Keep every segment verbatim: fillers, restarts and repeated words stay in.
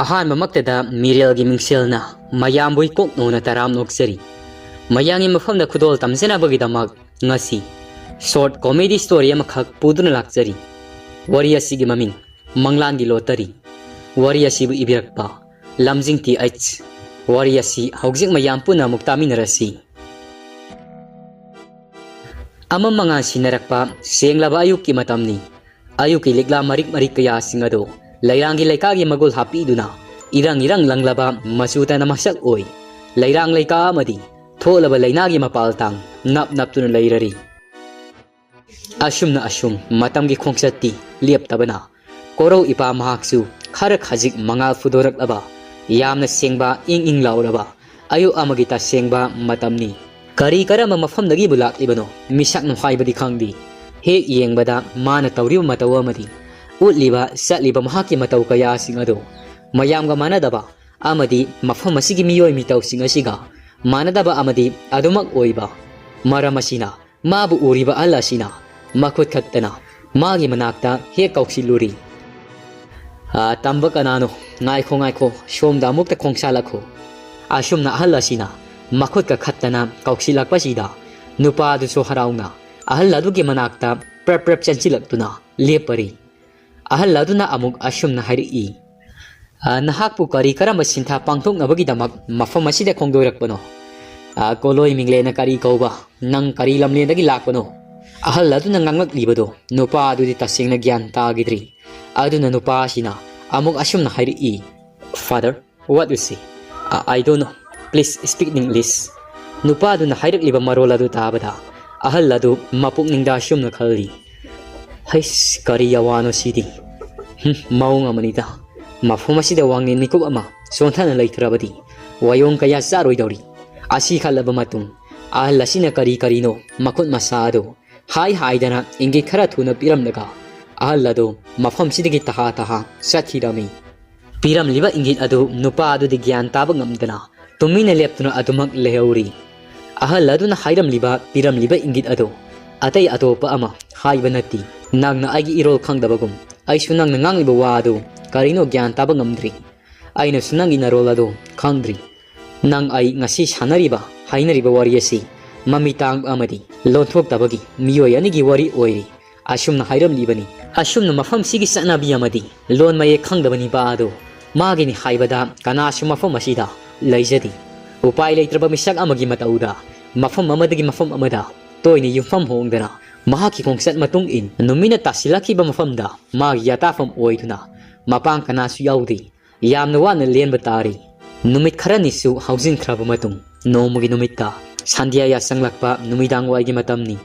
ꯑꯍꯥꯟꯕꯃꯛꯇꯗ ꯃꯤꯔꯦꯜꯒꯤ ꯃꯤꯡꯁꯦꯜꯅ ꯃꯌꯥꯝꯕꯨ ꯏꯀꯣꯛ ꯅꯧꯅ ꯇꯔꯥꯝ ꯅꯣꯛꯆꯔꯤ꯫ ꯃꯌꯥꯝꯒꯤ ꯃꯐꯝꯗ ꯈꯨꯗꯣꯜ ꯇꯝꯖꯅꯕꯒꯤꯗꯃꯛ ꯉꯁꯤ short comedy story ꯑꯃꯈꯛ ꯄꯨꯗꯨꯅ ꯂꯥꯛꯆꯔꯤ꯫ ꯋꯥꯔꯤ ꯑꯁꯤꯒꯤ ꯃꯃꯤꯡ ꯃꯪꯂꯥꯟꯒꯤ ꯂꯣꯇꯔꯤ꯫ ꯋꯥꯔꯤ ꯑꯁꯤꯕꯨ ꯏꯕꯤꯔꯛꯄ ꯂꯝꯖꯤꯡ ꯇꯤ ꯑꯩꯆ꯫ ꯋꯥꯔꯤ ꯑꯁꯤ ꯍꯧꯖꯤꯛ ꯃꯌꯥꯝ ꯄꯨꯟꯅ ꯑꯃꯨꯛ ꯇꯥꯃꯤꯟꯅꯔꯁꯤ꯫ ꯑꯃꯝ ꯃꯉꯥꯜ ꯁꯤꯟꯅꯔꯛꯄ ꯁꯦꯡꯂꯕ ꯑꯌꯨꯛꯀꯤ ꯃꯇꯝꯅꯤ꯫ ꯑꯌꯨꯛꯀꯤ ꯂꯤꯛꯂꯥ ꯃꯔꯤꯛ ꯃꯔꯤꯛ ꯀꯌꯥꯁꯤꯡ ꯑꯗꯨ ꯂꯩꯔꯥꯡꯒꯤ ꯂꯩꯀꯥꯒꯤ ꯃꯒꯨꯜ ꯍꯥꯞꯄꯤꯗꯨꯅ ꯏꯔꯪ ꯏꯔꯪ ꯂꯪꯂꯕ ꯃꯆꯨ ꯇꯥꯅ ꯃꯁꯛ ꯑꯣꯏ꯫ ꯂꯩꯔꯥꯡ ꯂꯩꯀꯥ ꯑꯃꯗꯤ ꯊꯣꯛꯂꯕ ꯂꯩꯅꯥꯒꯤ ꯃꯄꯥꯜ ꯇꯥꯡ ꯅꯞ ꯅꯞꯇꯨꯅ ꯂꯩꯔꯔꯤ꯫ ꯑꯁꯨꯝꯅ ꯑꯁꯨꯝ ꯃꯇꯝꯒꯤ ꯈꯣꯡꯆꯠꯇꯤ ꯂꯦꯞꯇꯕꯅ ꯀꯣꯔꯧ ꯏꯄꯥ ꯃꯍꯥꯛꯁꯨ ꯈꯔ ꯈꯖꯤꯛ ꯃꯉꯥꯜ ꯐꯨꯗꯣꯔꯛꯂꯕ ꯌꯥꯝꯅ ꯁꯦꯡꯕ ꯏꯪ ꯏꯪ ꯂꯥꯎꯔꯕ ꯑꯌꯨꯛ ꯑꯃꯒꯤ ꯇꯁꯦꯡꯕ ꯃꯇꯝꯅꯤ꯫ ꯀꯔꯤ ꯀꯔꯝꯕ ꯃꯐꯝꯗꯒꯤꯕꯨ ꯂꯥꯛꯂꯤꯕꯅꯣ ꯃꯤꯁꯛꯅꯣ ꯍꯥꯏꯕꯗꯤ ꯈꯪꯗꯦ꯫ ꯍꯦꯛ ꯌꯦꯡꯕꯗ ꯃꯥꯅ ꯇꯧꯔꯤꯕ ꯃꯇꯧ ꯑꯃꯗꯤ ꯎꯠꯂꯤꯕ ꯆꯠꯂꯤꯕ ꯃꯍꯥꯛꯀꯤ ꯃꯇꯧ ꯀꯌꯥꯁꯤꯡ ꯑꯗꯨ ꯃꯌꯥꯝꯒ ꯃꯥꯟꯅꯗꯕ ꯑꯃꯗꯤ ꯃꯐꯝ ꯑꯁꯤꯒꯤ ꯃꯤꯑꯣꯏ ꯃꯤꯇꯧꯁꯤꯡ ꯑꯁꯤꯒ ꯃꯥꯟꯅꯗꯕ ꯑꯃꯗꯤ ꯑꯗꯨꯃꯛ ꯑꯣꯏꯕ ꯃꯔꯝ ꯑꯁꯤꯅ ꯃꯥꯕꯨ ꯎꯔꯤꯕ ꯑꯍꯜ ꯑꯁꯤꯅ ꯃꯈꯨꯠ ꯈꯠꯇꯅ ꯃꯥꯒꯤ ꯃꯅꯥꯛꯇ ꯍꯦꯛ ꯀꯧꯁꯤꯜꯂꯨꯔꯤ꯫ "ꯑ, ꯇꯝꯕ ꯀꯅꯥꯅꯣ? ꯉꯥꯏꯈꯣ, ꯉꯥꯏꯈꯣ, ꯁꯣꯝꯗ ꯑꯃꯨꯛꯇ ꯈꯣꯡꯁꯥꯜꯂꯛꯈꯣ꯫" ꯑꯁꯨꯝꯅ ꯑꯍꯜ ꯑꯁꯤꯅ ꯃꯈꯨꯠꯀ ꯈꯠꯇꯅ ꯀꯧꯁꯤꯜꯂꯛꯄꯁꯤꯗ ꯅꯨꯄꯥ ꯑꯗꯨꯁꯨ ꯍꯔꯥꯎꯅ ꯑꯍꯜ ꯑꯗꯨꯒꯤ ꯃꯅꯥꯛꯇ ꯄ꯭ꯔꯞ ꯄ꯭ꯔꯞ ꯆꯦꯟꯁꯤꯜꯂꯛꯇꯨꯅ ꯂꯦꯞꯄꯔꯤ꯫ ꯑꯍꯜ ꯑꯗꯨꯅ ꯑꯃꯨꯛ ꯑꯁꯨꯝꯅ ꯍꯥꯏꯔꯛꯏ, "ꯑ, ꯅꯍꯥꯛꯄꯨ ꯀꯔꯤ ꯀꯔꯝꯕ ꯁꯤꯟꯊꯥ ꯄꯥꯡꯊꯣꯛꯅꯕꯒꯤꯗꯃꯛ ꯃꯐꯝ ꯑꯁꯤꯗ ꯈꯣꯡꯗꯣꯏꯔꯛꯄꯅꯣ? ꯑ, ꯀꯣꯂꯣꯏ ꯃꯤꯡꯂꯦꯟꯅ ꯀꯔꯤ ꯀꯧꯕ? ꯅꯪ ꯀꯔꯤ ꯂꯝꯂꯦꯟꯗꯒꯤ ꯂꯥꯛꯄꯅꯣ?" ꯑꯍꯜ ꯑꯗꯨꯅ ꯉꯥꯡꯂꯛꯂꯤꯕꯗꯣ ꯅꯨꯄꯥ ꯑꯗꯨꯗꯤ ꯇꯁꯦꯡꯅ ꯒ꯭ꯌꯥꯟ ꯇꯥꯈꯤꯗ꯭ꯔꯤ꯫ ꯑꯗꯨꯅ ꯅꯨꯄꯥ ꯑꯁꯤꯅ ꯑꯃꯨꯛ ꯑꯁꯨꯝꯅ ꯍꯥꯏꯔꯛꯏ, "Father, what you say? I, I don't know. Please speak in English." ꯅꯨꯄꯥꯗꯨꯅ ꯍꯥꯏꯔꯛꯂꯤꯕ ꯃꯔꯣꯜ ꯑꯗꯨ ꯇꯥꯕꯗ ꯑꯍꯜ ꯑꯗꯨ ꯃꯄꯨꯛꯅꯤꯡꯗ ꯑꯁꯨꯝꯅ ꯈꯜꯂꯤ, "ꯍꯩꯁ, ꯀꯔꯤ ꯑꯋꯥꯅꯣ ꯁꯤꯗꯤ? ꯍꯨꯝ, ꯃꯑꯣꯡ ꯑꯃꯅꯤꯗ꯫ ꯃꯐꯝ ꯑꯁꯤꯗ ꯋꯥꯡꯂꯦꯟ ꯃꯤꯀꯨꯞ ꯑꯃ ꯆꯣꯟꯊꯅ ꯂꯩꯈ꯭ꯔꯕꯗꯤ ꯋꯥꯌꯣꯡ ꯀꯌꯥ ꯆꯥꯔꯣꯏꯗꯧꯔꯤ꯫" ꯑꯁꯤ ꯈꯜꯂꯕ ꯃꯇꯨꯡ ꯑꯍꯜ ꯑꯁꯤꯅ ꯀꯔꯤ ꯀꯔꯤꯅꯣ ꯃꯈꯨꯠ ꯃꯁꯥ ꯑꯗꯨ ꯍꯥꯏ ꯍꯥꯏꯗꯅ ꯏꯪꯒꯤꯠ ꯈꯔ ꯊꯨꯅ ꯄꯤꯔꯝꯂꯒ ꯑꯍꯜ ꯑꯗꯨ ꯃꯐꯝꯁꯤꯗꯒꯤ ꯇꯍꯥ ꯇꯍꯥ ꯆꯠꯈꯤꯔꯝꯃꯤ꯫ ꯄꯤꯔꯝꯂꯤꯕ ꯏꯪꯒꯤꯠ ꯑꯗꯨ ꯅꯨꯄꯥ ꯑꯗꯨꯗꯤ ꯒ꯭ꯌꯥꯟ ꯇꯥꯕ ꯉꯝꯗꯅ ꯇꯨꯃꯤꯟꯅ ꯂꯦꯞꯇꯨꯅ ꯑꯗꯨꯃꯛ ꯂꯩꯍꯧꯔꯤ꯫ ꯑꯍꯜ ꯑꯗꯨꯅ ꯍꯥꯏꯔꯝꯂꯤꯕ, ꯄꯤꯔꯝꯂꯤꯕ ꯏꯪꯒꯤꯠ ꯑꯗꯨ ꯑꯇꯩ ꯑꯇꯣꯞꯄ ꯑꯃ ꯍꯥꯏꯕ ꯅꯠꯇꯦ꯫ ꯅꯪꯅ ꯑꯩꯒꯤ ꯏꯔꯣꯜ ꯈꯪꯗꯕꯒꯨꯝ ꯑꯩꯁꯨ ꯅꯪꯅ ꯉꯥꯡꯂꯤꯕ ꯋꯥ ꯑꯗꯨ ꯀꯔꯤꯅꯣ ꯒ꯭ꯌꯥꯟ ꯇꯥꯕ ꯉꯝꯗ꯭ꯔꯤ꯫ ꯑꯩꯅꯁꯨ ꯅꯪꯒꯤ ꯅꯔꯣꯜ ꯑꯗꯨ ꯈꯪꯗ꯭ꯔꯤ꯫ ꯅꯪ ꯑꯩ ꯉꯁꯤ ꯁꯥꯟꯅꯔꯤꯕ, ꯍꯥꯏꯅꯔꯤꯕ ꯋꯥꯔꯤ ꯑꯁꯤ ꯃꯃꯤꯇꯥꯡ ꯑꯃꯗꯤ ꯂꯣꯟꯊꯣꯛꯇꯕꯒꯤ ꯃꯤꯑꯣꯏ ꯑꯅꯤꯒꯤ ꯋꯥꯔꯤ ꯑꯣꯏꯔꯤ꯫ ꯑꯁꯨꯝꯅ ꯍꯥꯏꯔꯝꯂꯤꯕꯅꯤ꯫ ꯑꯁꯨꯝꯅ ꯃꯐꯝꯁꯤꯒꯤ ꯆꯠꯅꯕꯤ ꯑꯃꯗꯤ ꯂꯣꯟ ꯃꯌꯦꯛ ꯈꯪꯗꯕ ꯅꯤꯄꯥ ꯑꯗꯨ ꯃꯥꯒꯤꯅꯤ ꯍꯥꯏꯕꯗ ꯀꯅꯥꯁꯨ ꯃꯐꯝ ꯑꯁꯤꯗ ꯂꯩꯖꯗꯦ꯫ ꯎꯄꯥꯏ ꯂꯩꯇ꯭ꯔꯕ ꯃꯤꯁꯛ ꯑꯃꯒꯤ ꯃꯇꯧꯗ ꯃꯐꯝ ꯑꯃꯗꯒꯤ ꯃꯐꯝ ꯑꯃꯗ ꯇꯣꯏꯅ ꯌꯨꯝꯐꯝ ꯍꯣꯡꯗꯅ ꯃꯍꯥꯛꯀꯤ ꯈꯣꯡꯆꯠ ꯃꯇꯨꯡ ꯏꯟ ꯅꯨꯃꯤꯠꯅ ꯇꯥꯁꯤꯜꯂꯛꯈꯤꯕ ꯃꯐꯝꯗ ꯃꯥꯒꯤ ꯌꯥꯇꯥꯐꯝ ꯑꯣꯏꯗꯨꯅ ꯃꯄꯥꯡ ꯀꯅꯥꯁꯨ ꯌꯥꯎꯗꯦ꯫ ꯌꯥꯝꯅ ꯋꯥꯅ ꯂꯦꯟꯕ ꯇꯥꯔꯤ꯫ ꯅꯨꯃꯤꯠ ꯈꯔꯅꯤꯁꯨ ꯍꯧꯖꯤꯟꯈ꯭ꯔꯕ ꯃꯇꯨꯡ ꯅꯣꯡꯃꯒꯤ ꯅꯨꯃꯤꯠꯇ ꯁꯟꯙ꯭ꯌꯥ ꯌꯥꯆꯪꯂꯛꯄ ꯅꯨꯃꯤꯗꯥꯡ ꯋꯥꯏꯒꯤ ꯃꯇꯝꯅꯤ꯫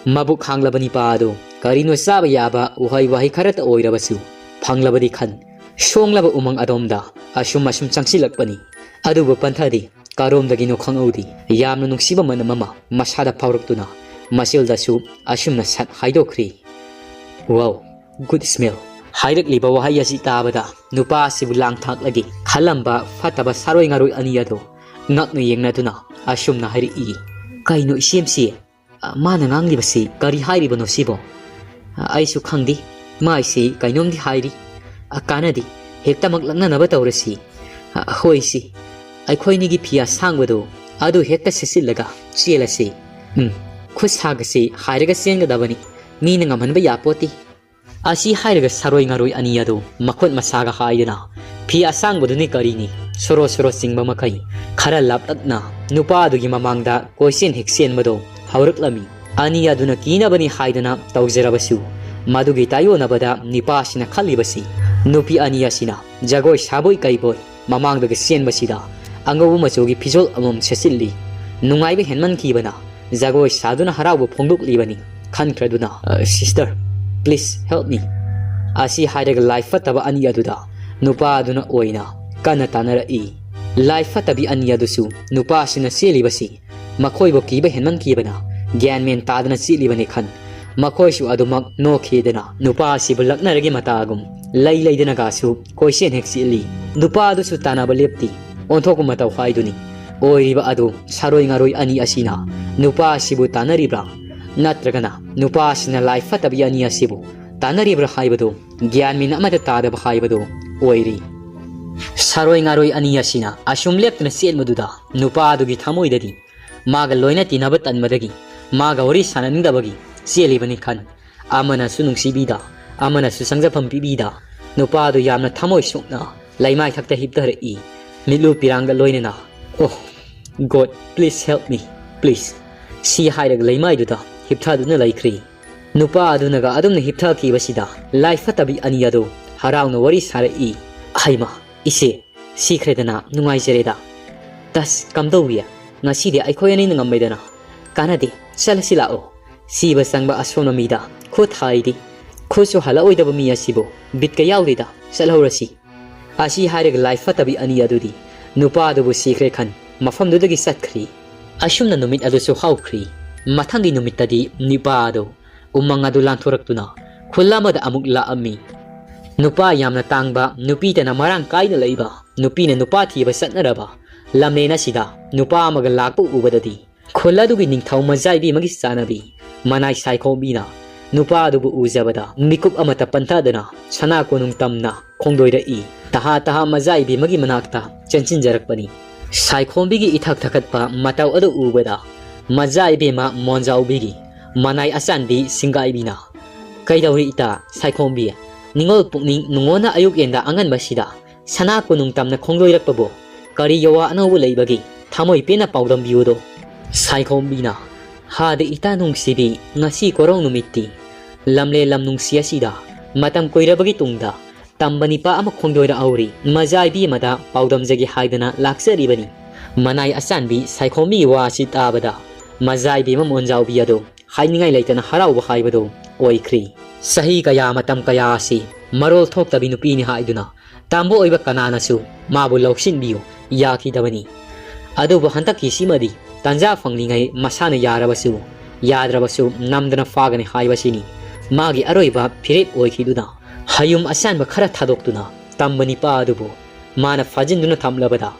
ꯃꯕꯨꯛ ꯍꯥꯡꯂꯕ ꯅꯤꯄꯥ ꯑꯗꯨ ꯀꯔꯤꯅꯣ ꯆꯥꯕ ꯌꯥꯕ ꯎꯍꯩ ꯋꯥꯍꯩ ꯈꯔꯇ ꯑꯣꯏꯔꯕꯁꯨ ꯐꯪꯂꯕꯗꯤ ꯈꯟ ꯁꯣꯡꯂꯕ ꯎꯃꯪ ꯑꯗꯣꯝꯗ ꯑꯁꯨꯝ ꯑꯁꯨꯝ ꯆꯪꯁꯤꯜꯂꯛꯄꯅꯤ꯫ ꯑꯗꯨꯕꯨ ꯄꯟꯊꯗꯤ ꯀꯔꯣꯝꯗꯒꯤꯅꯣ ꯈꯪꯍꯧꯗꯦ꯫ ꯌꯥꯝꯅ ꯅꯨꯡꯁꯤꯕ ꯃꯅꯝ ꯑꯃ ꯃꯁꯥꯗ ꯐꯥꯎꯔꯛꯇꯨꯅ ꯃꯆꯤꯜꯗꯁꯨ ꯑꯁꯨꯝꯅ ꯁꯠ ꯍꯥꯏꯗꯣꯛꯈ꯭ꯔꯤ꯫ "Wow, good smell!" ꯍꯥꯏꯔꯛꯂꯤꯕ ꯋꯥꯍꯩ ꯑꯁꯤ ꯇꯥꯕꯗ ꯅꯨꯄꯥ ꯑꯁꯤꯕꯨ ꯂꯥꯡꯊꯥꯛꯂꯒꯦ ꯈꯜꯂꯝꯕ ꯐꯠꯇꯕ ꯁꯥꯔꯣꯏ ꯉꯥꯔꯣꯏ ꯑꯅꯤ ꯑꯗꯨ ꯉꯛꯅ ꯌꯦꯡꯅꯗꯨꯅ ꯑꯁꯨꯝꯅ ꯍꯥꯏꯔꯛꯏ꯫ "ꯀꯩꯅꯣ ꯏꯆꯦꯝꯁꯤ? ꯃꯥꯅ ꯉꯥꯡꯂꯤꯕꯁꯤ ꯀꯔꯤ ꯍꯥꯏꯔꯤꯕꯅꯣ ꯁꯤꯕꯣ?" "ꯑꯩꯁꯨ ꯈꯪꯗꯦ꯫ ꯃꯥꯏꯁꯤ ꯀꯩꯅꯣꯝꯗꯤ ꯍꯥꯏꯔꯤ꯫ ꯀꯥꯟꯅꯗꯦ꯫ ꯍꯦꯛꯇꯃꯛ ꯂꯛꯅꯅꯕ ꯇꯧꯔꯁꯤ꯫ ꯍꯣꯏꯁꯤ, ꯑꯩꯈꯣꯏꯅꯤꯒꯤ ꯐꯤ ꯑꯁꯥꯡꯕꯗꯣ ꯑꯗꯨ ꯍꯦꯛꯇ ꯁꯦꯠꯆꯤꯜꯂꯒ ꯆꯦꯜꯂꯁꯤ꯫ ꯎꯝ, ꯈꯨꯠ ꯁꯥꯒꯁꯤ ꯍꯥꯏꯔꯒ ꯆꯦꯟꯒꯗꯕꯅꯤ꯫ ꯃꯤꯅ ꯉꯝꯍꯟꯕ ꯌꯥꯄꯣꯠꯇꯦ꯫" ꯑꯁꯤ ꯍꯥꯏꯔꯒ ꯁꯥꯔꯣꯏ ꯉꯥꯔꯣꯏ ꯑꯅꯤ ꯑꯗꯨ ꯃꯈꯨꯠ ꯃꯁꯥꯒ ꯍꯥꯏꯗꯅ ꯐꯤ ꯑꯁꯥꯡꯕꯗꯨꯅꯤ ꯀꯔꯤꯅꯤ ꯁꯣꯔꯣ ꯁꯣꯔꯣ ꯆꯤꯡꯕ ꯃꯈꯩ ꯈꯔ ꯂꯥꯞꯇꯛꯅ ꯅꯨꯄꯥ ꯑꯗꯨꯒꯤ ꯃꯃꯥꯡꯗ ꯀꯣꯏꯆꯦꯟ ꯍꯦꯛ ꯆꯦꯟꯕꯗꯣ ꯍꯧꯔꯛꯂꯝꯃꯤ꯫ ꯑꯅꯤ ꯑꯗꯨꯅ ꯀꯤꯅꯕꯅꯤ ꯍꯥꯏꯗꯅ ꯇꯧꯖꯔꯕꯁꯨ ꯃꯗꯨꯒꯤ ꯇꯥꯏꯌꯣꯟꯅꯕꯗ ꯅꯤꯄꯥꯁꯤꯅ ꯈꯜꯂꯤꯕꯁꯤ ꯅꯨꯄꯤ ꯑꯅꯤ ꯑꯁꯤꯅ ꯖꯒꯣꯏ ꯁꯥꯕꯣꯏ ꯀꯩꯕꯣꯏ ꯃꯃꯥꯡꯗꯒꯤ ꯆꯦꯟꯕꯁꯤꯗ ꯑꯉꯧꯕ ꯃꯆꯨꯒꯤ ꯐꯤꯖꯣꯜ ꯑꯃꯃꯝ ꯁꯦꯠꯆꯤꯜꯂꯤ꯫ ꯅꯨꯡꯉꯥꯏꯕ ꯍꯦꯟꯃꯟꯈꯤꯕꯅ ꯖꯒꯣꯏ ꯁꯥꯗꯨꯅ ꯍꯔꯥꯎꯕ ꯐꯣꯡꯗꯣꯛꯂꯤꯕꯅꯤ ꯈꯟꯈ꯭ꯔꯗꯨꯅ, "ꯑ, sister, please help me" ꯑꯁꯤ ꯍꯥꯏꯔꯒ ꯂꯥꯏ ꯐꯠꯇꯕ ꯑꯅꯤ ꯑꯗꯨꯗ ꯅꯨꯄꯥ ꯑꯗꯨꯅ ꯑꯣꯏꯅ ꯀꯟꯅ ꯇꯥꯟꯅꯔꯛꯏ꯫ ꯂꯥꯏ ꯐꯠꯇꯕꯤ ꯑꯅꯤ ꯑꯗꯨꯁꯨ ꯅꯨꯄꯥꯁꯤꯅ ꯆꯦꯜꯂꯤꯕꯁꯤ ꯃꯈꯣꯏꯕꯨ ꯀꯤꯕ ꯍꯦꯟꯃꯟꯈꯤꯕꯅ ꯒ꯭ꯌꯥꯟ ꯃꯦꯟ ꯇꯥꯗꯅ ꯆꯦꯜꯂꯤꯕꯅꯤ ꯈꯟ ꯃꯈꯣꯏꯁꯨ ꯑꯗꯨꯃꯛ ꯅꯣꯛꯈꯤꯗꯅ ꯅꯨꯄꯥ ꯑꯁꯤꯕꯨ ꯂꯛꯅꯔꯒꯦ ꯃꯇꯥꯒꯨꯝ ꯂꯩ ꯂꯩꯗꯅꯒꯁꯨ ꯀꯣꯏꯆꯦꯟ ꯍꯦꯛ ꯆꯦꯜꯂꯤ꯫ ꯅꯨꯄꯥ ꯑꯗꯨꯁꯨ ꯇꯥꯟꯅꯕ ꯂꯦꯞꯇꯦ꯫ ꯑꯣꯟꯊꯣꯛꯄ ꯃꯇꯧ ꯍꯥꯏꯗꯨꯅꯤ꯫ ꯑꯣꯏꯔꯤꯕ ꯑꯗꯨ ꯁꯥꯔꯣꯏ ꯉꯥꯔꯣꯏ ꯑꯅꯤ ꯑꯁꯤꯅ ꯅꯨꯄꯥ ꯑꯁꯤꯕꯨ ꯇꯥꯟꯅꯔꯤꯕ꯭ꯔꯥ? ꯅꯠꯇ꯭ꯔꯒꯅ ꯅꯨꯄꯥ ꯑꯁꯤꯅ ꯂꯥꯏ ꯐꯠꯇꯕꯤ ꯑꯅꯤ ꯑꯁꯤꯕꯨ ꯇꯥꯟꯅꯔꯤꯕ꯭ꯔꯥ ꯍꯥꯏꯕꯗꯨ ꯒ꯭ꯌꯥꯟ ꯃꯦꯟ ꯑꯃꯠꯇ ꯇꯥꯗꯕ ꯍꯥꯏꯕꯗꯨ ꯑꯣꯏꯔꯤ꯫ ꯁꯥꯔꯣꯏ ꯉꯥꯔꯣꯏ ꯑꯅꯤ ꯑꯁꯤꯅ ꯑꯁꯨꯝ ꯂꯦꯞꯇꯨꯅ ꯆꯦꯟꯕꯗꯨꯗ ꯅꯨꯄꯥ ꯑꯗꯨꯒꯤ ꯊꯃꯣꯏꯗꯗꯤ ꯃꯥꯒ ꯂꯣꯏꯅ ꯇꯤꯟꯅꯕ ꯇꯟꯕꯗꯒꯤ, ꯃꯥꯒ ꯋꯥꯔꯤ ꯁꯥꯟꯅꯅꯤꯡꯗꯕꯒꯤ ꯆꯦꯜꯂꯤꯕꯅꯤ ꯈꯟ꯫ ꯑꯃꯅꯁꯨ ꯅꯨꯡꯁꯤꯕꯤꯗ, ꯑꯃꯅꯁꯨ ꯆꯪꯖꯐꯝ ꯄꯤꯕꯤꯗ, ꯅꯨꯄꯥ ꯑꯗꯨ ꯌꯥꯝꯅ ꯊꯃꯣꯏ ꯁꯣꯛꯅ ꯂꯩꯃꯥꯏ ꯊꯛꯇ ꯍꯤꯞꯊꯔꯛꯏ, ꯃꯤꯠꯂꯨ ꯄꯤꯔꯥꯡꯒ ꯂꯣꯏꯅꯅ꯫ "Oh God, please help me, please," ꯁꯤ ꯍꯥꯏꯔꯒ ꯂꯩꯃꯥꯏꯗꯨꯗ ꯍꯤꯞꯊꯗꯨꯅ ꯂꯩꯈ꯭ꯔꯤ꯫ ꯅꯨꯄꯥ ꯑꯗꯨꯅꯒ ꯑꯗꯨꯝꯅ ꯍꯤꯞꯊꯈꯤꯕꯁꯤꯗ ꯂꯥꯏ ꯐꯠꯇꯕꯤ ꯑꯅꯤ ꯑꯗꯨ ꯍꯔꯥꯎꯅ ꯋꯥꯔꯤ ꯁꯥꯔꯛꯏ꯫ "ꯍꯩꯃꯥ, ꯏꯆꯦ, ꯁꯤꯈ꯭ꯔꯦꯗꯅ, ꯅꯨꯡꯉꯥꯏꯖꯔꯦꯗ꯫ ꯇꯁ, ꯀꯝꯗꯧꯔꯤ? ꯉꯁꯤꯗꯤ ꯑꯩꯈꯣꯏ ꯑꯅꯤꯅ ꯉꯝꯃꯦꯗꯅ꯫ ꯀꯥꯟꯅꯗꯦ, ꯆꯠꯂꯁꯤ ꯂꯥꯛꯑꯣ꯫ ꯁꯤꯕ ꯆꯪꯕ ꯑꯁꯣꯟꯕ ꯃꯤꯗ ꯈꯨꯠ ꯍꯥꯏꯗꯤ꯫ ꯈꯨꯠꯁꯨ ꯍꯜꯂꯛꯑꯣꯏꯗꯕ ꯃꯤ ꯑꯁꯤꯕꯨ ꯕꯤꯠꯀ ꯌꯥꯎꯗꯦꯗ, ꯆꯠꯍꯧꯔꯁꯤ꯫" ꯑꯁꯤ ꯍꯥꯏꯔꯒ ꯂꯥꯏ ꯐꯠꯇꯕꯤ ꯑꯅꯤ ꯑꯗꯨꯗꯤ ꯅꯨꯄꯥ ꯑꯗꯨꯕꯨ ꯁꯤꯈ꯭ꯔꯦ ꯈꯟ ꯃꯐꯝꯗꯨꯗꯒꯤ ꯆꯠꯈ꯭ꯔꯤ꯫ ꯑꯁꯨꯝꯅ ꯅꯨꯃꯤꯠ ꯑꯗꯨꯁꯨ ꯍꯧꯈ꯭ꯔꯤ꯫ ꯃꯊꯪꯒꯤ ꯅꯨꯃꯤꯠꯇꯗꯤ ꯅꯨꯄꯥ ꯑꯗꯨ ꯎꯃꯪ ꯑꯗꯨ ꯂꯥꯟꯊꯣꯔꯛꯇꯨꯅ ꯈꯨꯜ ꯑꯃꯗ ꯑꯃꯨꯛ ꯂꯥꯛꯑꯝꯃꯤ꯫ ꯅꯨꯄꯥ ꯌꯥꯝꯅ ꯇꯥꯡꯕ, ꯅꯨꯄꯤꯇꯅ ꯃꯔꯥꯡ ꯀꯥꯏꯅ ꯂꯩꯕ, ꯅꯨꯄꯤꯅ ꯅꯨꯄꯥ ꯊꯤꯕ ꯆꯠꯅꯔꯕ ꯂꯝꯂꯦꯟ ꯑꯁꯤꯗ ꯅꯨꯄꯥ ꯑꯃꯒ ꯂꯥꯛꯄ ꯎꯕꯗꯗꯤ ꯈꯨꯜ ꯑꯗꯨꯒꯤ ꯅꯤꯡꯊꯧ ꯃꯖꯥꯏꯕꯤꯃꯒꯤ ꯆꯥꯅꯕꯤ ꯃꯅꯥꯏ ꯁꯥꯏꯈꯣꯝꯕꯤꯅ ꯅꯨꯄꯥ ꯑꯗꯨꯕꯨ ꯎꯖꯕꯗ ꯃꯤꯀꯨꯞ ꯑꯃꯠꯇ ꯄꯟꯊꯗꯅ ꯁꯅꯥ ꯀꯣꯅꯨꯡ ꯇꯝꯅ ꯈꯣꯡꯗꯣꯏꯔꯛꯏ꯫ ꯇꯍꯥ ꯇꯍꯥ ꯃꯖꯥꯏꯕꯤꯃꯒꯤ ꯃꯅꯥꯛꯇ ꯆꯦꯟꯁꯤꯟꯖꯔꯛꯄꯅꯤ꯫ ꯁꯥꯏꯈꯣꯝꯕꯤꯒꯤ ꯏꯊꯛ ꯊꯛꯀꯠꯄ ꯃꯇꯧ ꯑꯗꯨ ꯎꯕꯗ ꯃꯖꯥꯏꯕꯤꯃ ꯃꯣꯟꯖꯥꯎꯕꯤꯒꯤ ꯃꯅꯥꯏ ꯑꯆꯥꯟꯕꯤ ꯁꯤꯡꯒꯥꯏꯕꯤꯅ, "ꯀꯩꯗꯧꯔꯤ ꯏꯇꯥ ꯁꯥꯏꯈꯣꯝꯕꯤ? ꯅꯤꯡꯉꯣꯜ ꯄꯨꯛꯅꯤꯡ ꯅꯨꯡꯉꯣꯟꯅ ꯑꯌꯨꯛ ꯌꯦꯟꯗ ꯑꯉꯟꯕꯁꯤꯗ ꯁꯅꯥ ꯀꯣꯅꯨꯡ ꯇꯝꯅ ꯈꯣꯡꯗꯣꯏꯔꯛꯄꯕꯨ ꯀꯔꯤ ꯌꯋꯥ ꯑꯅꯧꯕ ꯂꯩꯕꯒꯤ? ꯊꯃꯣꯏ ꯄꯦꯟꯅ ꯄꯥꯎꯗꯝꯕꯤꯌꯨꯗꯣ꯫" ꯁꯥꯏꯈꯣꯝꯕꯤꯅ, "ꯍꯥꯗ ꯏꯇꯥ ꯅꯨꯡꯁꯤꯕꯤ, ꯉꯁꯤ ꯀꯣꯔꯧ ꯅꯨꯃꯤꯠꯇꯤ ꯂꯝꯂꯦ ꯂꯝ ꯅꯨꯡꯁꯤ ꯑꯁꯤꯗ ꯃꯇꯝ ꯀꯨꯏꯔꯕꯒꯤ ꯇꯨꯡꯗ ꯇꯝꯕ ꯅꯤꯄꯥ ꯑꯃ ꯈꯣꯡꯗꯣꯏꯔꯛꯍꯧꯔꯤ꯫ ꯃꯖꯥꯏꯕꯤ ꯑꯃꯗ ꯄꯥꯎꯗꯝꯖꯒꯦ ꯍꯥꯏꯗꯅ ꯂꯥꯛꯆꯔꯤꯕꯅꯤ꯫" ꯃꯅꯥꯏ ꯑꯆꯥꯟꯕꯤ ꯁꯥꯏꯈꯣꯝꯕꯤꯒꯤ ꯋꯥ ꯑꯁꯤ ꯇꯥꯕꯗ ꯃꯖꯥꯏꯕꯤ ꯑꯃ ꯃꯣꯟꯖꯥꯎꯕꯤ ꯑꯗꯨ ꯍꯥꯏꯅꯤꯡꯉꯥꯏ ꯂꯩꯇꯅ ꯍꯔꯥꯎꯕ ꯍꯥꯏꯕꯗꯨ ꯑꯣꯏꯈ꯭ꯔꯤ꯫ ꯆꯍꯤ ꯀꯌꯥ, ꯃꯇꯝ ꯀꯌꯥ ꯑꯁꯤ ꯃꯔꯣꯜ ꯊꯣꯛꯇꯕꯤ ꯅꯨꯄꯤꯅꯤ ꯍꯥꯏꯗꯨꯅ ꯇꯝꯕ ꯑꯣꯏꯕ ꯀꯅꯥꯅꯁꯨ ꯃꯥꯕꯨ ꯂꯧꯁꯤꯟꯕꯤꯌꯨ ꯌꯥꯈꯤꯗꯕꯅꯤ꯫ ꯑꯗꯨꯕꯨ ꯍꯟꯗꯛꯀꯤꯁꯤꯃꯗꯤ ꯇꯟꯖꯥ ꯐꯪꯂꯤꯉꯩ ꯃꯁꯥꯅ ꯌꯥꯔꯕꯁꯨ ꯌꯥꯗ꯭ꯔꯕꯁꯨ ꯅꯝꯗꯅ ꯐꯥꯒꯅꯤ ꯍꯥꯏꯕꯁꯤꯅꯤ ꯃꯥꯒꯤ ꯑꯔꯣꯏꯕ ꯐꯤꯔꯦꯞ ꯑꯣꯏꯈꯤꯗꯨꯅ ꯍꯌꯨꯝ ꯑꯁꯥꯟꯕ ꯈꯔ ꯊꯥꯗꯣꯛꯇꯨꯅ ꯇꯝꯕ ꯅꯤꯄꯥ ꯑꯗꯨꯕꯨ ꯃꯥꯅ ꯐꯥꯖꯤꯟꯗꯨꯅ ꯊꯝꯂꯕꯗ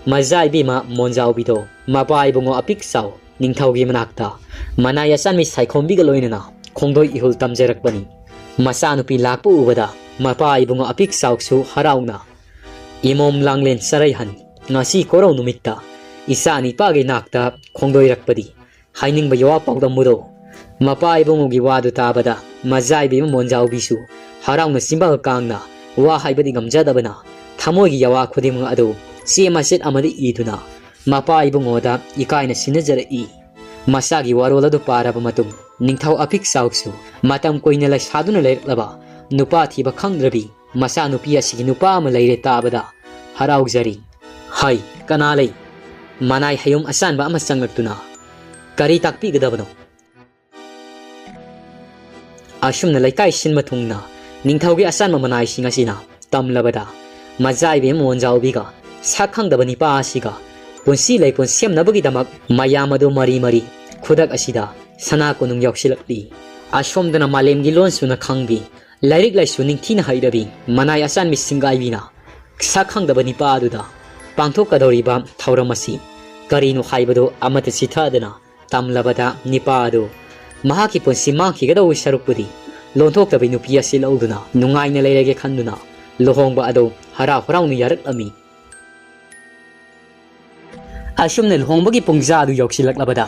ꯃꯖꯥ ꯏꯕꯦꯝꯃ ꯃꯣꯟꯖꯥꯎꯕꯤꯗꯣ ꯃꯄꯥ ꯏꯕꯨꯡꯉꯣ ꯑꯄꯤꯛ ꯆꯥꯎ ꯅꯤꯡꯊꯧꯒꯤ ꯃꯅꯥꯛꯇ ꯃꯅꯥꯏ ꯑꯆꯥꯟꯕꯤ ꯁꯥꯏꯈꯣꯝꯕꯤꯒ ꯂꯣꯏꯅꯅ ꯈꯣꯡꯗꯣꯏ ꯏꯍꯨꯜ ꯇꯝꯖꯔꯛꯄꯅꯤ꯫ ꯃꯆꯥꯅꯨꯄꯤ ꯂꯥꯛꯄ ꯎꯕꯗ ꯃꯄꯥ ꯏꯕꯨꯡꯉꯣ ꯑꯄꯤꯛ ꯆꯥꯎꯁꯨ ꯍꯔꯥꯎꯅ ꯏꯃꯣꯝ ꯂꯥꯡꯂꯦꯟ ꯆꯔꯩꯍꯟ, ꯉꯁꯤ ꯀꯣꯔꯧ ꯅꯨꯃꯤꯠꯇ ꯏꯆꯥ ꯅꯤꯄꯥꯒꯤ ꯅꯥꯛꯇ ꯈꯣꯡꯗꯣꯏꯔꯛꯄꯗꯤ ꯍꯥꯏꯅꯤꯡꯕ ꯌꯥꯋꯥ ꯄꯥꯎꯗꯝꯕꯨꯗꯣ꯫ ꯃꯄꯥ ꯏꯕꯨꯡꯉꯣꯒꯤ ꯋꯥꯗꯨ ꯇꯥꯕꯗ ꯃꯖꯥ ꯏꯕꯦꯝꯃ ꯃꯣꯟꯖꯥꯎꯕꯤꯁꯨ ꯍꯔꯥꯎꯅ ꯆꯤꯝꯕꯥꯜ ꯀꯥꯡꯅ ꯋꯥ ꯍꯥꯏꯕꯗꯤ ꯉꯝꯖꯗꯕꯅ ꯊꯃꯣꯏꯒꯤ ꯌꯥꯋꯥ ꯈꯨꯗꯤꯡꯃꯛ ꯑꯗꯨ ꯆꯦ ꯃꯆꯦꯠ ꯑꯃꯗ ꯏꯗꯨꯅ ꯃꯄꯥ ꯏꯕꯨꯡꯉꯣꯗ ꯏꯀꯥꯏꯅ ꯁꯤꯟꯅꯖꯔꯛꯏ꯫ ꯃꯆꯥꯒꯤ ꯋꯥꯔꯣꯜ ꯑꯗꯨ ꯄꯥꯔꯕ ꯃꯇꯨꯡ ꯅꯤꯡꯊꯧ ꯑꯄꯤꯛ ꯆꯥꯎꯁꯨ ꯃꯇꯝ ꯀꯨꯏꯅ ꯂꯩꯁꯥꯗꯨꯅ ꯂꯩꯔꯛꯂꯕ ꯅꯨꯄꯥ ꯊꯤꯕ ꯈꯪꯗ꯭ꯔꯕꯤ ꯃꯆꯥꯅꯨꯄꯤ ꯑꯁꯤꯒꯤ ꯅꯨꯄꯥ ꯑꯃ ꯂꯩꯔꯦ ꯇꯥꯕꯗ ꯍꯔꯥꯎꯖꯔꯤ꯫ ꯍꯩ, ꯀꯅꯥ ꯂꯩ? ꯃꯅꯥꯏ ꯍꯌꯨꯝ ꯑꯆꯥꯟꯕ ꯑꯃ ꯆꯪꯂꯛꯇꯨꯅ ꯀꯔꯤ ꯇꯥꯛꯄꯤꯒꯗꯕꯅꯣ? ꯑꯁꯨꯝꯅ ꯂꯩꯀꯥꯏ ꯁꯤꯟꯕ ꯊꯨꯡꯅ ꯅꯤꯡꯊꯧꯒꯤ ꯑꯆꯥꯟꯕ ꯃꯅꯥꯏꯁꯤꯡ ꯑꯁꯤꯅ ꯇꯝꯂꯕꯗ ꯃꯖꯥ ꯏꯕꯦꯝ ꯃꯣꯟꯖꯥꯎꯕꯤꯒ ꯁꯛ ꯈꯪꯗꯕ ꯅꯤꯄꯥ ꯑꯁꯤꯒ ꯄꯨꯟꯁꯤ ꯂꯩꯄꯨꯟ ꯁꯦꯝꯅꯕꯒꯤꯗꯃꯛ ꯃꯌꯥꯝ ꯑꯗꯨ ꯃꯔꯤ ꯃꯔꯤ ꯈꯨꯗꯛ ꯑꯁꯤꯗ ꯁꯅꯥ ꯀꯣꯅꯨꯡ ꯌꯧꯁꯤꯜꯂꯛꯂꯤ꯫ ꯑꯁꯣꯝꯗꯅ ꯃꯥꯂꯦꯝꯒꯤ ꯂꯣꯟ ꯁꯨꯅ ꯈꯪꯕꯤ, ꯂꯥꯏꯔꯤꯛ ꯂꯥꯏꯁꯨ ꯅꯤꯡꯊꯤꯅ ꯍꯩꯔꯕꯤ ꯃꯅꯥꯏ ꯑꯆꯥꯟꯕꯤ ꯁꯤꯡꯒꯥꯏꯕꯤꯅ ꯁꯛ ꯈꯪꯗꯕ ꯅꯤꯄꯥ ꯑꯗꯨꯗ ꯄꯥꯡꯊꯣꯛꯀꯗꯧꯔꯤꯕ ꯊꯧꯔꯝ ꯑꯁꯤ ꯀꯔꯤꯅꯣ ꯍꯥꯏꯕꯗꯨ ꯑꯃꯠꯇ ꯆꯤꯊꯗꯅ ꯇꯝꯂꯕꯗ ꯅꯤꯄꯥ ꯑꯗꯨ ꯃꯍꯥꯛꯀꯤ ꯄꯨꯟꯁꯤ ꯃꯥꯡꯈꯤꯒꯗꯧꯕ ꯁꯔꯨꯛꯄꯨꯗꯤ ꯂꯣꯟꯊꯣꯛꯇꯕꯤ ꯅꯨꯄꯤ ꯑꯁꯤ ꯂꯧꯗꯨꯅ ꯅꯨꯡꯉꯥꯏꯅ ꯂꯩꯔꯒꯦ ꯈꯟꯗꯨꯅ ꯂꯨꯍꯣꯡꯕ ꯑꯗꯨ ꯍꯔꯥꯎ ꯍꯔꯥꯎꯅ ꯌꯥꯔꯛꯂꯝꯃꯤ꯫ ꯑꯁꯨꯝꯅ ꯂꯨꯍꯣꯡꯕꯒꯤ ꯄꯨꯡꯖꯥ ꯑꯗꯨ ꯌꯧꯁꯤꯜꯂꯛꯂꯕꯗ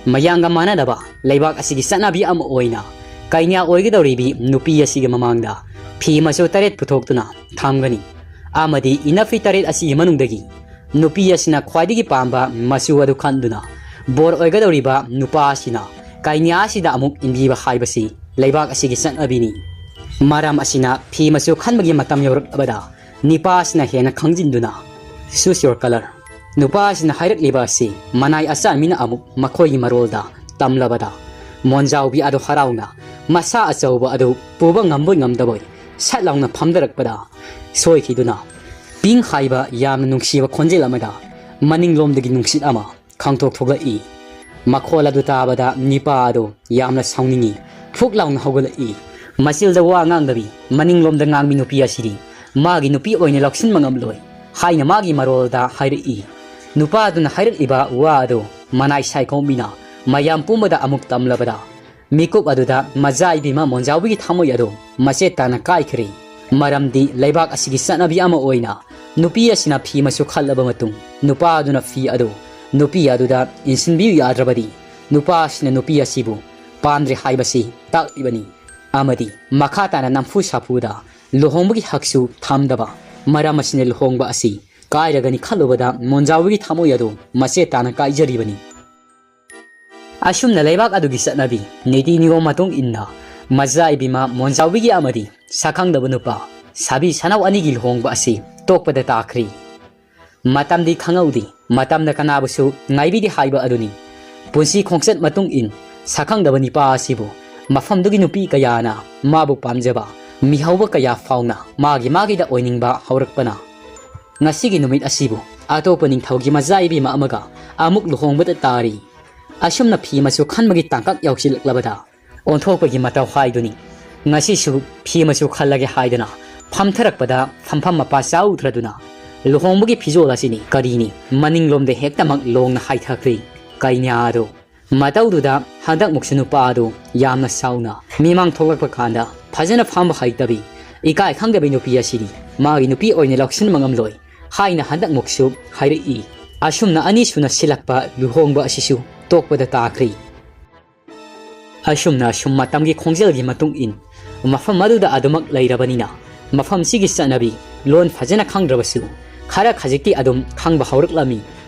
ꯃꯌꯥꯝꯒ ꯃꯥꯟꯅꯗꯕ ꯂꯩꯕꯥꯛ ꯑꯁꯤꯒꯤ ꯆꯠꯅꯕꯤ ꯑꯃ ꯑꯣꯏꯅ ꯀꯩꯅ꯭ꯌꯥ ꯑꯣꯏꯒꯗꯧꯔꯤꯕꯤ ꯅꯨꯄꯤ ꯑꯁꯤꯒꯤ ꯃꯃꯥꯡꯗ ꯐꯤ ꯃꯆꯨ ꯇꯔꯦꯠ ꯄꯨꯊꯣꯛꯇꯨꯅ ꯊꯝꯒꯅꯤ ꯑꯃꯗꯤ ꯏꯅꯐꯤ ꯇꯔꯦꯠ ꯑꯁꯤꯒꯤ ꯃꯅꯨꯡꯗꯒꯤ ꯅꯨꯄꯤ ꯑꯁꯤꯅ ꯈ꯭ꯋꯥꯏꯗꯒꯤ ꯄꯥꯝꯕ ꯃꯆꯨ ꯑꯗꯨ ꯈꯟꯗꯨꯅ ꯕꯣꯔ ꯑꯣꯏꯒꯗꯧꯔꯤꯕ ꯅꯨꯄꯥ ꯑꯁꯤꯅ ꯀꯩꯅ꯭ꯌꯥ ꯑꯁꯤꯗ ꯑꯃꯨꯛ ꯏꯟꯕꯤꯕ ꯍꯥꯏꯕꯁꯤ ꯂꯩꯕꯥꯛ ꯑꯁꯤꯒꯤ ꯆꯠꯅꯕꯤꯅꯤ꯫ ꯃꯔꯝ ꯑꯁꯤꯅ ꯐꯤ ꯃꯆꯨ ꯈꯟꯕꯒꯤ ꯃꯇꯝ ꯌꯧꯔꯛꯂꯕꯗ ꯅꯤꯄꯥ ꯑꯁꯤꯅ ꯍꯦꯟꯅ ꯈꯪꯖꯤꯟꯗꯨꯅ "Choose your color" ꯅꯨꯄꯥ ꯑꯁꯤꯅ ꯍꯥꯏꯔꯛꯂꯤꯕ ꯑꯁꯤ ꯃꯅꯥꯏ ꯑꯆꯥꯟꯕꯤꯅ ꯑꯃꯨꯛ ꯃꯈꯣꯏꯒꯤ ꯃꯔꯣꯜꯗ ꯇꯝꯂꯕꯗ ꯃꯣꯟꯖꯥꯎꯕꯤ ꯑꯗꯨ ꯍꯔꯥꯎꯅ ꯃꯁꯥ ꯑꯆꯧꯕ ꯑꯗꯨ ꯄꯨꯕ ꯉꯝꯕꯣꯏ ꯉꯝꯗꯕꯣꯏ ꯁꯠ ꯂꯥꯎꯅ ꯐꯝꯊꯔꯛꯄꯗ ꯁꯣꯏꯈꯤꯗꯨꯅ ꯄꯤꯡ ꯍꯥꯏꯕ ꯌꯥꯝꯅ ꯅꯨꯡꯁꯤꯕ ꯈꯣꯟꯖꯦꯜ ꯑꯃꯗ ꯃꯅꯤꯡꯂꯣꯝꯗꯒꯤ ꯅꯨꯡꯁꯤꯠ ꯑꯃ ꯈꯪꯊꯣꯛ ꯊꯣꯛꯂꯛꯏ꯫ ꯃꯈꯣꯜ ꯑꯗꯨ ꯇꯥꯕꯗ ꯅꯤꯄꯥ ꯑꯗꯨ ꯌꯥꯝꯅ ꯁꯥꯎꯅꯤꯡꯏ꯫ ꯐꯨꯛ ꯂꯥꯎꯅ ꯍꯧꯒꯠꯂꯛꯏ꯫ ꯃꯆꯤꯜꯗ ꯋꯥ ꯉꯥꯡꯗꯕꯤ ꯃꯅꯤꯡꯂꯣꯝꯗ ꯉꯥꯡꯕꯤ ꯅꯨꯄꯤ ꯑꯁꯤꯗꯤ ꯃꯥꯒꯤ ꯅꯨꯄꯤ ꯑꯣꯏꯅ ꯂꯧꯁꯤꯟꯕ ꯉꯝꯂꯣꯏ ꯍꯥꯏꯅ ꯃꯥꯒꯤ ꯃꯔꯣꯜꯗ ꯍꯥꯏꯔꯛꯏ꯫ ꯅꯨꯄꯥ ꯑꯗꯨꯅ ꯍꯥꯏꯔꯛꯂꯤꯕ ꯋꯥ ꯑꯗꯨ ꯃꯅꯥꯏ ꯁꯥꯏꯈꯣꯝꯕꯤꯅ ꯃꯌꯥꯝ ꯄꯨꯝꯕꯗ ꯑꯃꯨꯛ ꯇꯝꯂꯕꯗ ꯃꯤꯀꯨꯞ ꯑꯗꯨꯗ ꯃꯖꯥ ꯏꯕꯦꯝꯃ ꯃꯣꯟꯖꯥꯎꯕꯤꯒꯤ ꯊꯃꯣꯏ ꯑꯗꯨ ꯃꯆꯦꯠ ꯇꯥꯅ ꯀꯥꯏꯈ꯭ꯔꯦ꯫ ꯃꯔꯝꯗꯤ ꯂꯩꯕꯥꯛ ꯑꯁꯤꯒꯤ ꯆꯠꯅꯕꯤ ꯑꯃ ꯑꯣꯏꯅ ꯅꯨꯄꯤ ꯑꯁꯤꯅ ꯐꯤ ꯃꯆꯨ ꯈꯜꯂꯕ ꯃꯇꯨꯡ, ꯅꯨꯄꯥ ꯑꯗꯨꯅ ꯐꯤ ꯑꯗꯨ ꯅꯨꯄꯤ ꯑꯗꯨꯗ ꯏꯟꯁꯤꯟꯕꯤꯌꯨ ꯌꯥꯗ꯭ꯔꯕꯗꯤ, ꯅꯨꯄꯥ ꯑꯁꯤꯅ ꯅꯨꯄꯤ ꯑꯁꯤꯕꯨ ꯄꯥꯝꯗ꯭ꯔꯦ ꯍꯥꯏꯕꯁꯤ ꯇꯥꯛꯂꯤꯕꯅꯤ꯫ ꯑꯃꯗꯤ ꯃꯈꯥ ꯇꯥꯅ ꯅꯝꯐꯨ ꯁꯥꯐꯨꯗ ꯂꯨꯍꯣꯡꯕꯒꯤ ꯍꯛꯁꯨ ꯊꯝꯗꯕ ꯃꯔꯝ ꯑꯁꯤꯅ ꯂꯨꯍꯣꯡꯕ ꯑꯁꯤ ꯀꯥꯏꯔꯒꯅꯤ ꯈꯜꯂꯨꯕꯗ ꯃꯣꯟꯖꯥꯎꯕꯤꯒꯤ ꯊꯃꯣꯏ ꯑꯗꯨ ꯃꯆꯦꯠ ꯇꯥꯅ ꯀꯥꯏꯖꯔꯤꯕꯅꯤ꯫ ꯑꯁꯨꯝꯅ ꯂꯩꯕꯥꯛ ꯑꯗꯨꯒꯤ ꯆꯠꯅꯕꯤ, ꯅꯤꯇꯤ ꯅꯤꯌꯣꯝ ꯃꯇꯨꯡ ꯏꯟꯅ ꯃꯆꯥ ꯏꯕꯤꯃ ꯃꯣꯟꯖꯥꯎꯕꯤꯒꯤ ꯑꯃꯗꯤ ꯁꯛꯈꯪꯗꯕ ꯅꯨꯄꯥ ꯁꯥꯕꯤ ꯁꯅꯥꯎ ꯑꯅꯤꯒꯤ ꯂꯨꯍꯣꯡꯕ ꯑꯁꯤ ꯇꯣꯛꯄꯗ ꯇꯥꯈ꯭ꯔꯤ꯫ ꯃꯇꯝꯗꯤ ꯈꯪꯍꯧꯗꯦ, ꯃꯇꯝꯅ ꯀꯅꯥꯕꯨꯁꯨ ꯉꯥꯏꯕꯤꯗꯦ ꯍꯥꯏꯕ ꯑꯗꯨꯅꯤ꯫ ꯄꯨꯟꯁꯤ ꯈꯣꯡꯆꯠ ꯃꯇꯨꯡ ꯏꯟ ꯁꯛꯈꯪꯗꯕ ꯅꯨꯄꯥ ꯑꯁꯤꯕꯨ ꯃꯐꯝꯗꯨꯒꯤ ꯅꯨꯄꯤ ꯀꯌꯥꯅ ꯃꯥꯕꯨ ꯄꯥꯝꯖꯕ, ꯃꯤꯍꯧꯕ ꯀꯌꯥ ꯐꯥꯎꯅ ꯃꯥꯒꯤ ꯃꯥꯒꯤꯗ ꯑꯣꯏꯅꯤꯡꯕ ꯍꯧꯔꯛꯄꯅ ꯉꯁꯤꯒꯤ ꯅꯨꯃꯤꯠ ꯑꯁꯤꯕꯨ ꯑꯇꯣꯞꯄ ꯅꯤꯡꯊꯧꯒꯤ ꯃꯆꯥ ꯏꯕꯦꯝꯃ ꯑꯃꯒ ꯑꯃꯨꯛ ꯂꯨꯍꯣꯡꯕꯗ ꯇꯥꯔꯤ꯫ ꯑꯁꯨꯝꯅ ꯐꯤ ꯃꯆꯨ ꯈꯟꯕꯒꯤ ꯇꯥꯡꯀꯛ ꯌꯧꯁꯤꯜꯂꯛꯂꯕꯗ ꯑꯣꯟꯊꯣꯛꯄꯒꯤ ꯃꯇꯧ ꯍꯥꯏꯗꯨꯅꯤ꯫ ꯉꯁꯤꯁꯨ ꯐꯤ ꯃꯆꯨ ꯈꯜꯂꯒꯦ ꯍꯥꯏꯗꯨꯅ ꯐꯝꯊꯔꯛꯄꯗ ꯐꯝꯐꯝ ꯃꯄꯥ ꯆꯥꯎꯗ꯭ꯔꯗꯨꯅ ꯂꯨꯍꯣꯡꯕꯒꯤ ꯐꯤꯖꯣꯜ ꯑꯁꯤꯅꯤ ꯀꯔꯤꯅꯤ ꯃꯅꯤꯡꯂꯣꯝꯗ ꯍꯦꯛꯇꯃꯛ ꯂꯣꯡꯅ ꯍꯥꯏꯊꯈ꯭ꯔꯤ ꯀꯩꯅꯥꯗꯨ꯫ ꯃꯇꯧꯗꯨꯗ ꯍꯟꯗꯛꯃꯨꯛꯁꯨ ꯅꯨꯄꯥ ꯑꯗꯨ ꯌꯥꯝꯅ ꯁꯥꯎꯅ ꯃꯤꯃꯥꯡ ꯊꯣꯛꯂꯛꯄ ꯀꯥꯟꯗ ꯐꯖꯅ ꯐꯝꯕ ꯍꯩꯇꯕꯤ, ꯏꯀꯥꯏ ꯈꯪꯗꯕꯤ ꯅꯨꯄꯤ ꯑꯁꯤꯗꯤ ꯃꯥꯒꯤ ꯅꯨꯄꯤ ꯑꯣꯏꯅ ꯂꯧꯁꯤꯟꯕ ꯉꯝꯂꯣꯏ ꯍꯥꯏꯅ ꯍꯟꯗꯛꯃꯨꯛꯁꯨ ꯍꯥꯏꯔꯛꯏ꯫ ꯑꯁꯨꯝꯅ ꯑꯅꯤꯁꯨꯅ ꯁꯤꯜꯂꯛꯄ ꯂꯨꯍꯣꯡꯕ ꯑꯁꯤꯁꯨ ꯇꯣꯛꯄꯗ ꯇꯥꯈ꯭ꯔꯤ꯫ ꯑꯁꯨꯝꯅ ꯑꯁꯨꯝ ꯃꯇꯝꯒꯤ ꯈꯣꯡꯖꯦꯜꯒꯤ ꯃꯇꯨꯡ ꯏꯟ ꯃꯐꯝ ꯑꯗꯨꯗ ꯑꯗꯨꯃꯛ ꯂꯩꯔꯕꯅꯤꯅ ꯃꯐꯝꯁꯤꯒꯤ ꯆꯠꯅꯕꯤ ꯂꯣꯟ ꯐꯖꯅ ꯈꯪꯗ꯭ꯔꯕꯁꯨ ꯈꯔ ꯈꯖꯤꯛꯇꯤ ꯑꯗꯨꯝ ꯈꯪꯕ ꯍꯧꯔꯛꯂꯝꯃꯤ꯫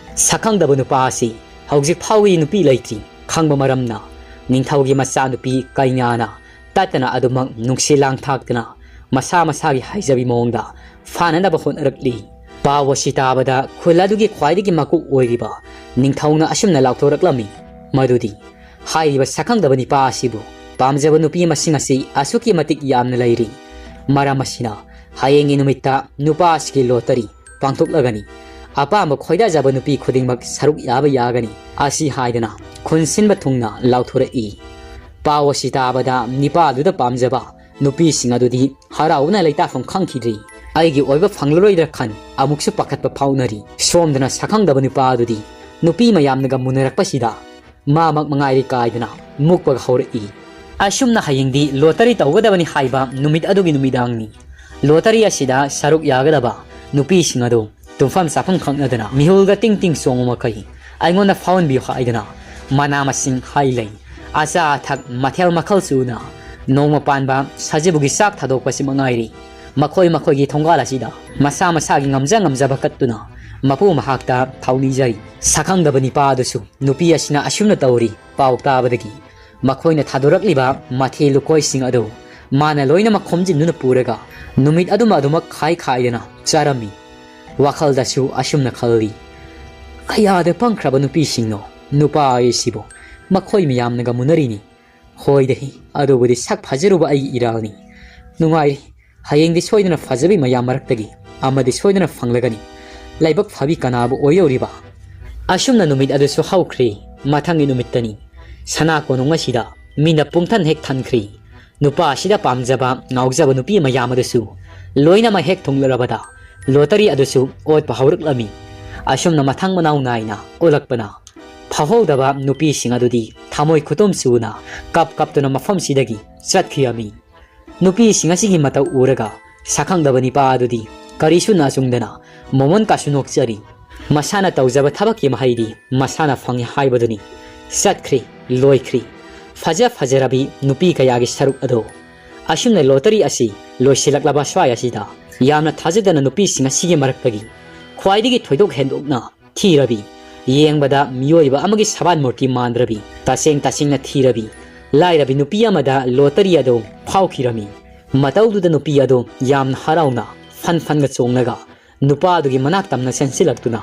ꯁꯛꯈꯪꯗꯕ ꯅꯨꯄꯥ ꯑꯁꯤ ꯍꯧꯖꯤꯛ ꯐꯥꯎꯕꯒꯤ ꯅꯨꯄꯤ ꯂꯩꯇ꯭ꯔꯤ ꯈꯪꯕ ꯃꯔꯝꯅ ꯅꯤꯡꯊꯧꯒꯤ ꯃꯆꯥꯅꯨꯄꯤ ꯀꯩꯅꯥꯅ ꯇꯠꯇꯅ ꯑꯗꯨꯃꯛ ꯅꯨꯡꯁꯤ ꯂꯥꯡ ꯊꯥꯛꯇꯅ ꯃꯁꯥ ꯃꯁꯥꯒꯤ ꯍꯥꯏꯖꯕꯤ ꯃꯑꯣꯡꯗ ꯐꯥꯅꯅꯕ ꯍꯣꯠꯅꯔꯛꯂꯤ꯫ ꯄꯥꯎ ꯑꯁꯤ ꯇꯥꯕꯗ ꯈꯨꯜ ꯑꯗꯨꯒꯤ ꯈ꯭ꯋꯥꯏꯗꯒꯤ ꯃꯀꯣꯛ ꯑꯣꯏꯔꯤꯕ ꯅꯤꯡꯊꯧꯅ ꯑꯁꯨꯝꯅ ꯂꯥꯎꯊꯣꯔꯛꯂꯝꯃꯤ ꯃꯗꯨꯗꯤ ꯍꯥꯏꯔꯤꯕ ꯁꯛꯈꯪꯗꯕ ꯅꯨꯄꯥ ꯑꯁꯤꯕꯨ ꯄꯥꯝꯖꯕ ꯅꯨꯄꯤ ꯃꯁꯤꯡ ꯑꯁꯤ ꯑꯁꯨꯛꯀꯤ ꯃꯇꯤꯛ ꯌꯥꯝꯅ ꯂꯩꯔꯤ꯫ ꯃꯔꯝ ꯑꯁꯤꯅ ꯍꯌꯦꯡꯒꯤ ꯅꯨꯃꯤꯠꯇ ꯅꯨꯄꯥ ꯑꯁꯤꯒꯤ ꯂꯣꯇꯔꯤ ꯄꯥꯡꯊꯣꯛꯂꯒꯅꯤ꯫ ꯑꯄꯥꯝꯕ ꯈꯣꯏꯗꯥꯖꯕ ꯅꯨꯄꯤ ꯈꯨꯗꯤꯡꯃꯛ ꯁꯔꯨꯛ ꯌꯥꯕ ꯌꯥꯒꯅꯤ꯫ ꯑꯁꯤ ꯍꯥꯏꯗꯅ ꯈꯨꯟ ꯁꯤꯟꯕ ꯊꯨꯡꯅ ꯂꯥꯎꯊꯣꯔꯛꯏ꯫ ꯄꯥꯎ ꯑꯁꯤ ꯇꯥꯕꯗ ꯅꯤꯄꯥꯗꯨꯗ ꯄꯥꯝꯖꯕ ꯅꯨꯄꯤꯁꯤꯡ ꯑꯗꯨꯗꯤ ꯍꯔꯥꯎꯕꯅ ꯂꯩꯇꯥꯐꯝ ꯈꯪꯈꯤꯗ꯭ꯔꯤ꯫ ꯑꯩꯒꯤ ꯑꯣꯏꯕ ꯐꯪꯂꯔꯣꯏꯗ꯭ꯔꯥ ꯈꯟ ꯑꯃꯨꯛꯁꯨ ꯄꯥꯈꯠꯄ ꯐꯥꯎꯅꯔꯤ꯫ ꯁꯣꯝꯗꯅ ꯁꯛꯈꯪꯗꯕ ꯅꯨꯄꯥ ꯑꯗꯨꯗꯤ ꯅꯨꯄꯤ ꯃꯌꯥꯝꯅꯒ ꯃꯨꯟꯅꯔꯛꯄꯁꯤꯗ ꯃꯥꯃꯛ ꯃꯉꯥꯏꯔꯦ ꯀꯥꯏꯗꯅ ꯃꯨꯛꯄꯒ ꯍꯧꯔꯛꯏ꯫ ꯑꯁꯨꯝꯅ ꯍꯌꯦꯡꯗꯤ ꯂꯣꯇꯔꯤ ꯇꯧꯒꯗꯕꯅꯤ ꯍꯥꯏꯕ ꯅꯨꯃꯤꯠ ꯑꯗꯨꯒꯤ ꯅꯨꯃꯤꯗꯥꯡꯅꯤ꯫ ꯂꯣꯇꯔꯤ ꯑꯁꯤꯗ ꯁꯔꯨꯛ ꯌꯥꯒꯗꯕ ꯅꯨꯄꯤꯁꯤꯡ ꯑꯗꯨ ꯇꯨꯝꯐꯝ ꯆꯥꯐꯝ ꯈꯪꯅꯗꯅ ꯃꯤꯍꯨꯜꯒ ꯇꯤꯡ ꯇꯤꯡ ꯆꯣꯡꯕ ꯃꯈꯩ ꯑꯩꯉꯣꯟꯗ ꯐꯥꯎꯍꯟꯕꯤꯌꯨ ꯍꯥꯏꯗꯨꯅ ꯃꯅꯥ ꯃꯁꯤꯡ, ꯍꯩ ꯂꯩ, ꯑꯆꯥ ꯑꯊꯛ ꯃꯊꯦꯜ ꯃꯈꯜ ꯁꯨꯅ ꯅꯣꯡꯃ ꯄꯥꯟꯕ ꯁꯖꯤꯕꯨꯒꯤ ꯆꯥꯛ ꯊꯥꯗꯣꯛꯄꯁꯤ ꯃꯉꯥꯏꯔꯤ꯫ ꯃꯈꯣꯏ ꯃꯈꯣꯏꯒꯤ ꯊꯣꯡꯒꯥꯜ ꯑꯁꯤꯗ ꯃꯁꯥ ꯃꯁꯥꯒꯤ ꯉꯝꯖ ꯉꯝꯖꯕ ꯀꯠꯇꯨꯅ ꯃꯄꯨ ꯃꯍꯥꯛꯇ ꯊꯧꯅꯤꯖꯔꯤ꯫ ꯁꯛꯈꯪꯗꯕ ꯅꯤꯄꯥ ꯑꯗꯨꯁꯨ ꯅꯨꯄꯤ ꯑꯁꯤꯅ ꯑꯁꯨꯝꯅ ꯇꯧꯔꯤ꯫ ꯄꯥꯎ ꯇꯥꯕꯗꯒꯤ ꯃꯈꯣꯏꯅ ꯊꯥꯗꯣꯔꯛꯂꯤꯕ ꯃꯊꯦꯜ ꯂꯨꯀꯣꯏꯁꯤꯡ ꯑꯗꯨ ꯃꯥꯅ ꯂꯣꯏꯅꯃꯛ ꯈꯣꯝꯖꯤꯟꯗꯨꯅ ꯄꯨꯔꯒ ꯅꯨꯃꯤꯠ ꯑꯗꯨꯃ ꯑꯗꯨꯃꯛ ꯈꯥꯏ ꯈꯥꯏꯗꯅ ꯆꯥꯔꯝꯃꯤ꯫ ꯋꯥꯈꯜꯗꯁꯨ ꯑꯁꯨꯝꯅ ꯈꯜꯂꯤ, "ꯀꯌꯥꯗ ꯄꯪꯈ꯭ꯔꯕ ꯅꯨꯄꯤꯁꯤꯡꯅꯣ ꯅꯨꯄꯥ ꯍꯥꯏꯁꯤꯕꯨ, ꯃꯈꯣꯏ ꯃꯌꯥꯝꯅꯒ ꯃꯨꯟꯅꯔꯤꯅꯤ꯫ ꯍꯣꯏꯗ, ꯑꯗꯨꯕꯨꯗꯤ ꯁꯛ ꯐꯖꯔꯨꯕ ꯑꯩꯒꯤ ꯏꯔꯥꯜꯅꯤ꯫ ꯅꯨꯡꯉꯥꯏꯔꯤ, ꯍꯌꯦꯡꯗꯤ ꯁꯣꯏꯗꯅ ꯐꯖꯕꯤ ꯃꯌꯥꯝ ꯃꯔꯛꯇꯒꯤ ꯑꯃꯗꯤ ꯁꯣꯏꯗꯅ ꯐꯪꯂꯒꯅꯤ꯫ ꯂꯥꯏꯕꯛ ꯐꯕꯤ ꯀꯅꯥꯕꯨ ꯑꯣꯏꯗꯧꯔꯤꯕ?" ꯑꯁꯨꯝꯅ ꯅꯨꯃꯤꯠ ꯑꯗꯨꯁꯨ ꯍꯧꯈ꯭ꯔꯦ꯫ ꯃꯊꯪꯒꯤ ꯅꯨꯃꯤꯠꯇꯅꯤ꯫ ꯁꯅꯥ ꯀꯣꯅꯨꯡ ꯑꯁꯤꯗ ꯃꯤꯅ ꯄꯨꯡꯊꯟ ꯍꯦꯛ ꯊꯟꯈ꯭ꯔꯦ꯫ ꯅꯨꯄꯥ ꯑꯁꯤꯗ ꯄꯥꯝꯖꯕ, ꯉꯥꯎꯖꯕ ꯅꯨꯄꯤ ꯃꯌꯥꯝ ꯑꯗꯨꯁꯨ ꯂꯣꯏꯅꯃꯛ ꯍꯦꯛ ꯊꯨꯡꯂꯔꯕꯗ ꯂꯣꯇꯔꯤ ꯑꯗꯨꯁꯨ ꯑꯣꯠꯄ ꯍꯧꯔꯛꯂꯝꯃꯤ꯫ ꯑꯁꯨꯝꯅ ꯃꯊꯪ ꯃꯅꯥꯎ ꯅꯥꯏꯅ ꯑꯣꯜꯂꯛꯄꯅ ꯐꯥꯎꯍꯧꯗꯕ ꯅꯨꯄꯤꯁꯤꯡ ꯑꯗꯨꯗꯤ ꯊꯃꯣꯏ ꯈꯨꯇꯨꯝ ꯆꯨꯅ ꯀꯞ ꯀꯞꯇꯨꯅ ꯃꯐꯝꯁꯤꯗꯒꯤ ꯆꯠꯈꯤꯔꯝꯃꯤ꯫ ꯅꯨꯄꯤꯁꯤꯡ ꯑꯁꯤꯒꯤ ꯃꯇꯧ ꯎꯔꯒ ꯁꯛꯈꯪꯗꯕ ꯅꯤꯄꯥ ꯑꯗꯨꯗꯤ ꯀꯔꯤꯁꯨ ꯅꯥꯆꯨꯡꯗꯅ ꯃꯣꯃꯣꯟ ꯀꯥꯁꯨ ꯅꯣꯛꯆꯔꯤ꯫ ꯃꯁꯥꯅ ꯇꯧꯖꯕ ꯊꯕꯛꯀꯤ ꯃꯍꯩꯗꯤ ꯃꯁꯥꯅ ꯐꯪꯏ ꯍꯥꯏꯕꯗꯨꯅꯤ꯫ ꯆꯠꯈ꯭ꯔꯤ, ꯂꯣꯏꯈ꯭ꯔꯤ꯫ ꯐꯖ ꯐꯖꯔꯕꯤ ꯅꯨꯄꯤ ꯀꯌꯥꯒꯤ ꯁꯔꯨꯛ ꯑꯗꯣ꯫ ꯑꯁꯨꯝꯅ ꯂꯣꯇꯔꯤ ꯑꯁꯤ ꯂꯣꯏꯁꯤꯜꯂꯛꯂꯕ ꯁ꯭ꯋꯥꯏ ꯑꯁꯤꯗ ꯌꯥꯝꯅ ꯊꯥꯖꯗꯅ ꯅꯨꯄꯤꯁꯤꯡ ꯑꯁꯤꯒꯤ ꯃꯔꯛꯇꯒꯤ ꯈ꯭ꯋꯥꯏꯗꯒꯤ ꯊꯣꯏꯗꯣꯛ ꯍꯦꯟꯗꯣꯛꯅ ꯊꯤꯔꯕꯤ, ꯌꯦꯡꯕꯗ ꯃꯤꯑꯣꯏꯕ ꯑꯃꯒꯤ ꯁꯕꯥꯟ ꯃꯨꯔꯇꯤ ꯃꯥꯟꯗ꯭ꯔꯕꯤ, ꯇꯁꯦꯡ ꯇꯁꯦꯡꯅ ꯊꯤꯔꯕꯤ, ꯂꯥꯏꯔꯕꯤ ꯅꯨꯄꯤ ꯑꯃꯗ ꯂꯣꯇꯔꯤ ꯑꯗꯨ ꯐꯥꯎꯈꯤꯔꯝꯃꯤ꯫ ꯃꯇꯧꯗꯨꯗ ꯅꯨꯄꯤ ꯑꯗꯨ ꯌꯥꯝꯅ ꯍꯔꯥꯎꯅ ꯐꯟ ꯐꯟꯒ ꯆꯣꯡꯂꯒ ꯅꯨꯄꯥ ꯑꯗꯨꯒꯤ ꯃꯅꯥꯛ ꯇꯝꯅ ꯆꯦꯟꯁꯤꯜꯂꯛꯇꯨꯅ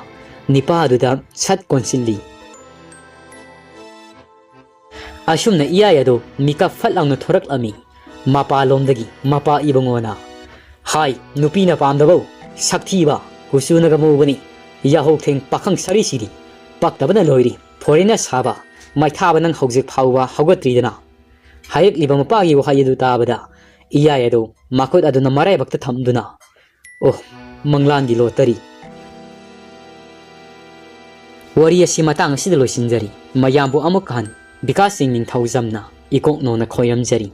ꯅꯤꯄꯥ ꯑꯗꯨꯗ ꯁꯠ ꯀꯣꯟꯁꯤꯜꯂꯤ꯫ ꯑꯁꯨꯝꯅ ꯏꯌꯥꯏ ꯑꯗꯨ ꯃꯤꯀꯞ ꯐꯠ ꯂꯥꯎꯅ ꯊꯣꯔꯛꯂꯝꯃꯤ꯫ ꯃꯄꯥꯂꯣꯝꯗꯒꯤ ꯃꯄꯥ ꯏꯕꯨꯡꯉꯣꯅ, "ꯍꯥꯏ, ꯅꯨꯄꯤꯅ ꯄꯥꯝꯗꯕꯧ, ꯁꯛꯊꯤꯕ, ꯀꯨꯆꯨꯅꯒ ꯃꯨꯕꯅꯤ, ꯌꯥꯍꯧ ꯊꯦꯡ ꯄꯥꯈꯪ ꯁꯥꯔꯤꯁꯤꯗꯤ, ꯄꯛꯇꯕꯅ ꯂꯣꯏꯔꯤ, ꯐꯣꯔꯦꯟꯅꯔ ꯁꯥꯕ, ꯃꯩꯊꯥꯕ ꯅꯪ ꯍꯧꯖꯤꯛ ꯐꯥꯎꯕ ꯍꯧꯒꯠꯇ꯭ꯔꯤꯗꯅ?" ꯍꯥꯏꯔꯛꯂꯤꯕ ꯃꯄꯥꯒꯤ ꯋꯥꯍꯩ ꯑꯗꯨ ꯇꯥꯕꯗ ꯏꯌꯥꯏ ꯑꯗꯨ ꯃꯈꯨꯠ ꯑꯗꯨꯅ ꯃꯔꯥꯏꯕꯛꯇ ꯊꯝꯗꯨꯅ, "ꯑꯣ, ꯃꯪꯂꯥꯟꯒꯤ ꯂꯣꯇꯔꯤ!" ꯋꯥꯔꯤ ꯑꯁꯤ ꯃꯇꯥꯡ ꯑꯁꯤꯗ ꯂꯣꯏꯁꯤꯟꯖꯔꯤ꯫ ꯃꯌꯥꯝꯕꯨ ꯑꯃꯨꯛ ꯍꯟ ꯕꯤꯀꯥꯁ ꯁꯤꯡ ꯅꯤꯡꯊꯧꯖꯝꯅ ꯏꯀꯣꯛ ꯅꯣꯟꯅ ꯈꯣꯏꯔꯝꯖꯔꯤ꯫